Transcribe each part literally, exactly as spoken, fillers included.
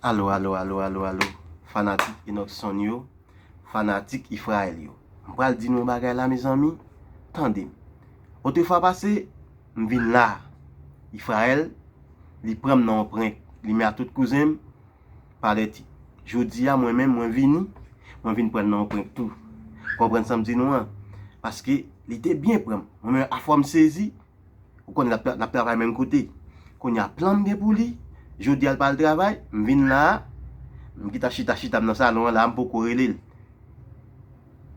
Alo, alo, alo, alo, alo. Fanatik Enockson yo, fanatik Ifrael yo. M pral di nou yon bagay la, mezanmi. Tande m. Otrefwa pase, m vin la. Ifrael, li pran m nan yon prank. Li men a tout kouzen m, palèti. Jodi a, mwen menm, mwen vini, mwen vin pran l nan yon prank tou. Konprann sa m di nou an? Paske li te byen pran m. Mwen menm, afwa m sezi, ou konnen n ap, n ap travay menm kote. Kounye a, plan m gen pou li, jodi a l pa al travay, m vin la a, m gentan chita, chita m nan salon an la a, m poko rele l.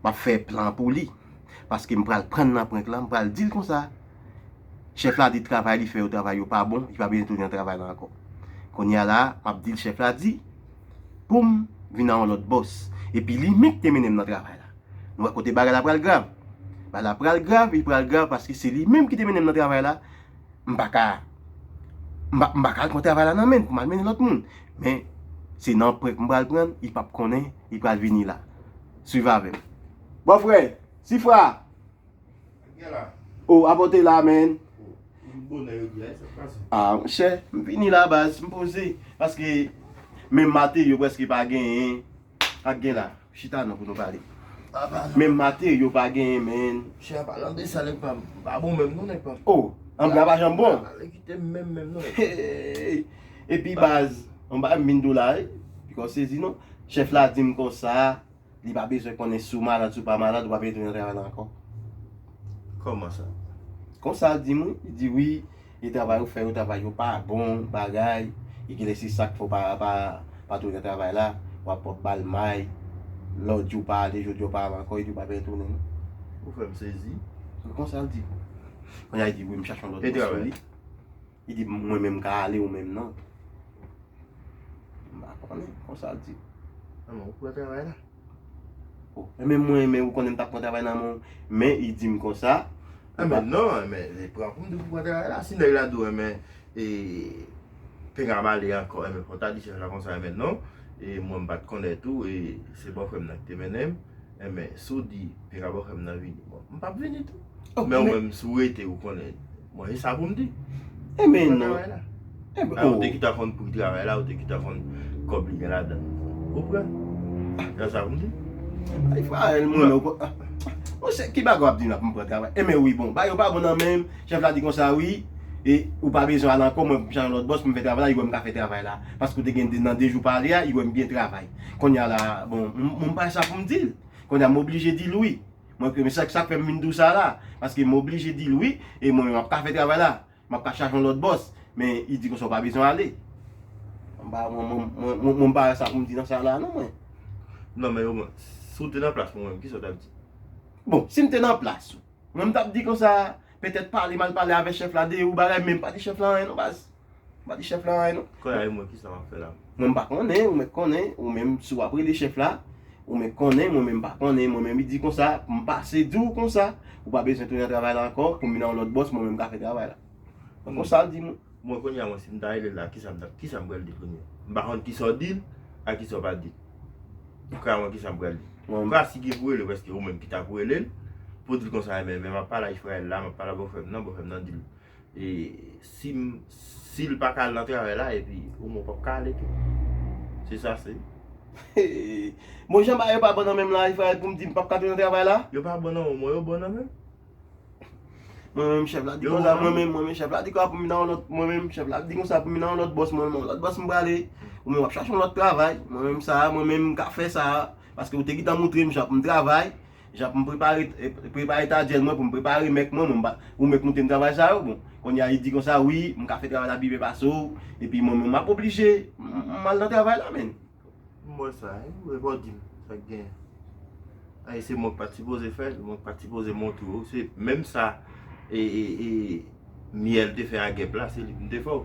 M ap fè plan pou li. Paske m pral pran l nan prank la, m pral di l konsa. Chèf la di travay li fè yo, travay yo pa bon, li pa bezwen tounen nan travay la ankò. Kounye a la a, m ap di l chèf la di pou m vin a yon lòt bòs. Epi li menm ki te mennen m nan travay la. Nou wè kote bagay la pral grav. Bagay la pral grav, li pral grav paske se li menm ki te mennen m nan travay la. M pa ka, m pa, m pa ka al pran travay la nan men l pou m al mennen lòt moun. Men, se nan prank m pral pran l, li p ap konnen, li pral vini la. Swiv avè m. Bòfrè, Sifra! Gen la. O, apòte la, men. O, bonè yo di a, sa k pase? A, monchè, m vini la, baz, m poze. Paske menm materyo prèske pa genyen. Ak gen la, chita non pou nou pale. Apa non. Menm materyo pa genyen, men. Chè, an palan de sa, nèg pa m pa bon menm non, nèg pa m. O, anba pa janm bon. Pale kite m menm, menm non, nèg. Hey! Epi baz, anba m vin dou la, wi. Piga w sezi non. Chèf la di m konsa, li pa bezwen konnen si w malad, si w pa malad, ou pa bezwen tounen nan travay la ankò. Kòman sa? Konsa l di m, wi. Li di, wi, e travay ou fè yo, travay yo pa bon, bagay. E genlè se sa k fè w pa, pa, pa tounen nan travay la. W ap, w ap ba l may. Lòt jou w pa ale, jodi a w pa ale ankò, li di w pa bezwen tounen, non. Ou fè m sezi. Se konsa l di. Kounye a, li di, wi, m chache yon lòt bòs pou li. Li di, mwen menm m ka ale, ou menm non. M pa konnen, konsa l di. Anben, ou pran travay la? O, enben mwen, men ou konnen m t ap pran travay nan men w, men li di m konsa. Enben non, enben, li pran pou m di pou pran travay la. Si nèg la di w, enben, e, penga m ale ankò, enben, fò w ta di chèf la konsa, enben non, e, mwen m pa t konnen tou, e, se bòfrè m nan ki te mennen m. Enben, si w di, penga bòfrè m nan vini, bon, m p ap vini tou. Men ou menm, si w rete, ou konnen. Mwen, e sa pou m di. Enben non. Travay la. Enben, a, ou te gentan konn pri travay la, ou te gentan konn kòb li gen ladan. Ou pran. E sa pou m di. Ay, frè, mwen, ou ko-, a, monchè, ki bagay w ap di m la pou m pran travay? Enben wi, bon, bagay yo pa bon nan men m. Chèf la di konsa, wi, e ou pa bezwen al ankò, mwen, m chache yon lòt bòs pou m fè travay la, li wè m ka fè travay la. Paske w te gen de, nan de jou pale a, li wè m byen travay. Kounye a la, bon, m, m pa sa pou m di l. Kounye a, m oblije di l wi. Mwen, men sa, sa k fè m vin di w sa la. Paske m oblije di l wi, e mwen, m ap ka fè travay la. M ap ka chache yon lòt bòs. Men, li di konsa, w pa bezwen ale. Mwen, mwen, mwen, mwen, mwen pa wè sa pou m di nan sa la, non, mwen. Non, men omwen, si w te nan plas mwen menm, kisa w t ap di? Bon, si m te nan plas ou, mwen, m t ap di konsa, petèt pale, m al pale avèk chèf la de ou bagay, men m pa di chèf la anyen, non, baz. M pa di chèf la anyen, non. Kounye a, e mwen, kisa m ap fè la? Mwen, m pa konnen, ou mèt konnen, ou menm, si w ap rele chèf la, ou mèt konnen, mwen menm, m pa konnen, mwen menm, li di konsa, m pase di w konsa, ou pa bezwen tounen nan travay la ankò, pou m vin a yon lòt bòs, mwen menm, m ka fè travay la. Donk, konsa l di mwen. Mwen, kounye a, mwen, si m ta rele l la, kisa m t ap, kisa m pral di l kounye a? M pa konn kisa w di l, ak kisa w pa di l. Ou ka wè kisa m pral di. Ou ka si gen pou rele, prèske ou menm ki ta pou rele l, pou di l konsa, men, men m ap pale a Ifrayèl la, m ap pale a bòfrè m nan, bòfrè m nan di l. E si m, si l pa ka al nan travay la, epi ou mwen p ap ka ale tou. Se sa se. Bon, jan bagay yo pa bon nan men m la, Ifrayèl, pou m di m p ap ka tounen nan travay la? Yo pa bon nan men w, mwen yo bon nan men m. Mwen menm, chèf la di konsa, mwen menm, mwen menm, chèf la di konsa pou m nan yon lòt, mwen menm, chèf la di konsa pou m nan yon lòt bòs, mwen menm, yon lòt bòs m prale. Ou menm, w ap chache yon lòt travay. Mwen menm, sa a, mwen menm, m ka fè sa a. Paske ou te gentan montre m jan pou m travay. Jan pou m prepare, eh, prepare tadyèl mwen, pou m prepare mèk mwen, mwen m pa, ou mèt montre m travay sa yo, bon. Kounye a, li di konsa, wi, m ka fè travay la pi byen pase w, epi mwen menm, m ap oblije, m, m al nan travay la, menn. M wè sa, wi, ou pa di m sa k genyen. Ay, se mwen k pa t sipoze fè l, mwen k pa t sipoze montre w, se menm sa, e, e, e, Myèl te fè a Gèp la, se li pou m te fè w.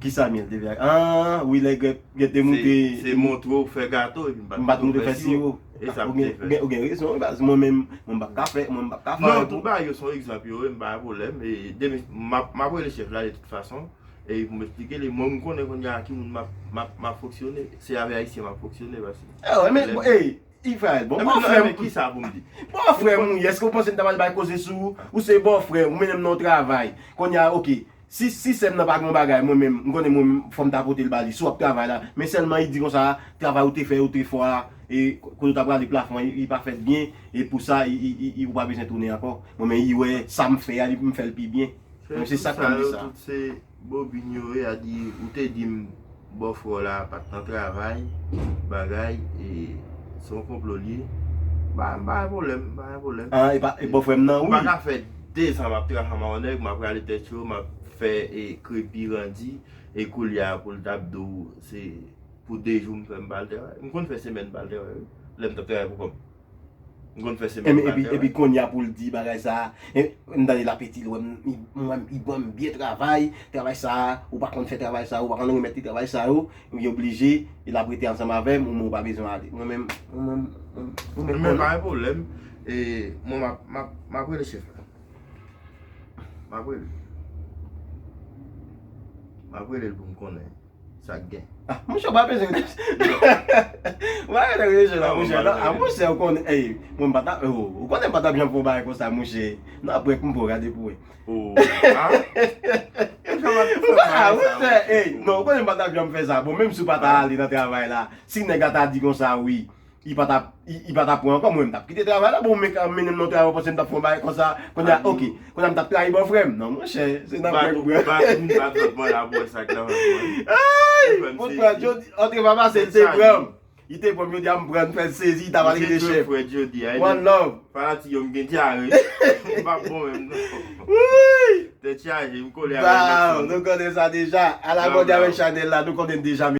Kisa Myèl te fè a, ah, wi, lè Gèp, Gèp te montre. Se, se montre w fè gato, epi m pa t montre w fè siwo. E sa m te fè. Ou gen, ou gen rezon, wi, baz. Mwen menm, mwen m p ap ka fè, mwen m p ap ka fè. Non, tout bagay yo se yon egzanp, yo, wi, m pa gen pwoblèm. E demen, m ap, m ap rele chèf la de tout fason, e pou m eksplike li, mwen m konnen kounye a ki moun m ap, m ap, m ap fonksyone. Se avè Ayisyen m ap fonksyone, paske. Eh, men, bon, ey, Ifrayèl, bon, bòfrè m. Enben kisa pou m di? Bòfrè m, wi, èske w panse m ta pral bay koze sou ou? Ou se bòfrè m, ou mennen m nan yon travay. Kounye a, oke, Si, si sè m nan pa gen yon bagay, mwen menm, m konnen mwen menm, fò m ta pote l ba li. Si w ap travay la, men sèlman li di konsa, travay ou te fè, ou te fò a, e kote w ta prale plafon an, li, li pa fèt byen, e pou sa, li, li, li, li, ou pa bezwen tounen ankò. Mwen menm, li wè sa m fè a, li, m fè l pi byen. Mwen se sa k fè m di sa. Tout se bobin yo ye, a di, ou te di m bòfrè w la pa t nan travay, bagay, e se yon konplo l ye. M pa, m pa gen pwoblèm, m pa gen pwoblèm. Ah, e pa, e bòfrè m nan, wi. M pa ka fè de zan m ap travay ansanm ak yon nèg, m ap rale tèt cho, m ap fè, e, krepi randi, e koulye a pou l t ap di w, se pou de jou m fè m pa al travay. M konn fè semèn m pa al travay, wi. Lè m t ap travay pou kò m. M konn fè semèn epi, pa epi, travay. Epi kounye a pou l di bagay sa a, e, m tande l ap eti l wè m, li, m wè m, li ban m byen travay, travay sa a, ou pa konn fè travay sa a, ou pa konn remèt li travay sa yo, li oblije, e l ap rete ansanm avè m, ou menm ou pa bezwen ale. Mwen menm, mwen menm, mwen menm, mwen menm pa gen pwoblèm, e mwen m ap, m ap, m ap rele chèf la. M ap rele. M ap rele l pou m konnen. Sa k gen? Ah, monchè, w pa bezwen rele. W pa bezwen rele la, monchè. Non, ah, monchè, ou konnen, ey, mwen m pa ta, oh, ou konnen m pa ta janm fè yon bagay konsa, monchè. Non, apre, m pou gade pou wè. Oh, ah. Ah, monchè, ey, non, ou konnen m pa ta janm fè sa. Bon, menm si w pa ta ale nan travay la, si nèg la ta di konsa, wi, li pa t ap, li, li pa t ap pran ankò, mwen, m t ap kite travay la, bon, men, mennen m nan travay, ou panse m t ap fè yon bagay konsa, kounye a, ok, kounye a m t ap trayi bòfrè m. Non, monchè, se nan prank, bro. Ay, monchè, jodi, antre pa pase, li te pran m. Li te pran m, jodi a m pran m, fè l sezi, li t ap al kite chèf. One love. Fanatik yo, m gen dyare. M p ap bon menm, non. Tèt chaje, m kole avèk Maxime. Nou konnen sa deja. A la mòd avèk chanèl la, nou konnen deja.